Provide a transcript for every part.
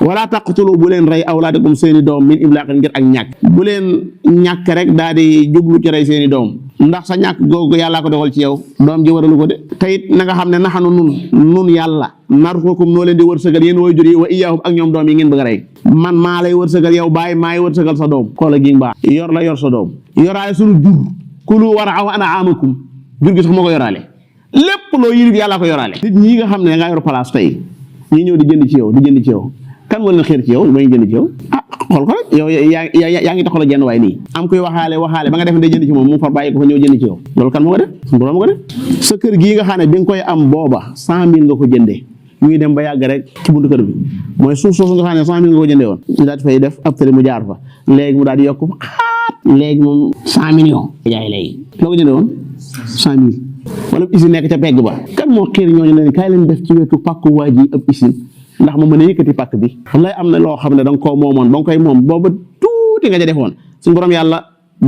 wala taqtulu bu leen rey awlaadakum seeni doom min imlaaqin ngir ak ñàkk bu leen ñàkk rek daal di jublu ci rey seeni doom ndax sa ñàkk googu yàllaa ko dogal ci yow doom ji waralu ko de te it na nga xam ne naxanu nun yàlla narzuqukum noo leen di wërsëgal yéen waajur yi wa iyyaahum ak ñoom doom yi ngeen bëgg a rey man maa lay wërsëgal yow baay maay wërsëgal sa doom xoola gi mbaa yor la yor sa doom yoraale sunu jur kulu war'aw an'aamakum jur gi sax moo ko yoraale lépp loo yilif yàllaa ko yoraale nit ñi nga xam ne nga yor place tey ñi ñëw di jënd ci yow kan moo leen xeer ci yow may jënd ci yow xool ko rek yow yaa ngi taxawal jenn waay nii am koy waxaale ba nga def day jënd ci moom mu far bàyyi ko fa ñëw jënd ci yow loolu kan moo ko def suñu borom ko def sa kër gii nga xam ne bi nga koy am booba 100 000 nga ko jëndee mu ngi dem ba yàgg rek ci buntu kër bi mooy suuf soosu nga xam ne 100 000 nga ko jëndee woon ñu daal di fay def ab tali mu jaar fa léegi mu daal di yokk léegi moom 100 millions jaay léegi loo ko jëndee woon 100 000 wala usine nekk ca pegg ba kan moo xiir ñooñu leen kaay leen def ci wetu pàkku waa ji ab usine ndax ma mën a yëkkati pàkk bi wallaay am na loo xam ne da nga koo moomoon ba nga koy moom booba tuuti nga ca defoon suñu borom yàlla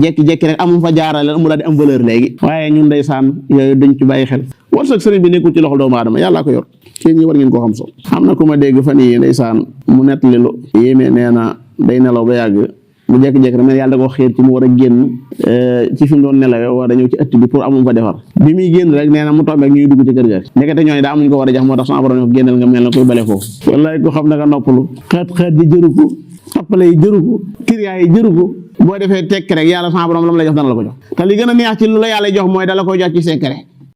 jekki-jekki rek amum fa jaarale mu daal di am valeur léegi waaye ñun ndeysaan yooyu dañ ci bàyyi xel wërsëg sëriñ bi nekkul ci loxo doomu aadama yàllaa ko yor kenn ñi war ngeen koo xam so am na ku ma dégg fan yi ndeysaan mu nettali lu yéeme nee na day nelaw ba yàgg mu jekki-jekki rek yàlla da ko xiir ci mu war a génn ci fi mu doon nelawee war a ñëw ci ëtt bi pour amum fa defar bi muy génn rek nee na mu tombeek ñuy dugg ci kër ga nekkate ñooñu daa amuñ ko war a jax moo tax sama borom ñu ko génneel nga mel na koy bale foofu wallaay ko xam ne nga noppalu xeet ji jëru ko tappale yi jëru ko kiriyaa yi jëru ko boo defee tekk rek yàlla sama borom la mu lay jox dana la ko jox te li gën a neex ci lu la yàlla jox mooy dala koy jox ci secret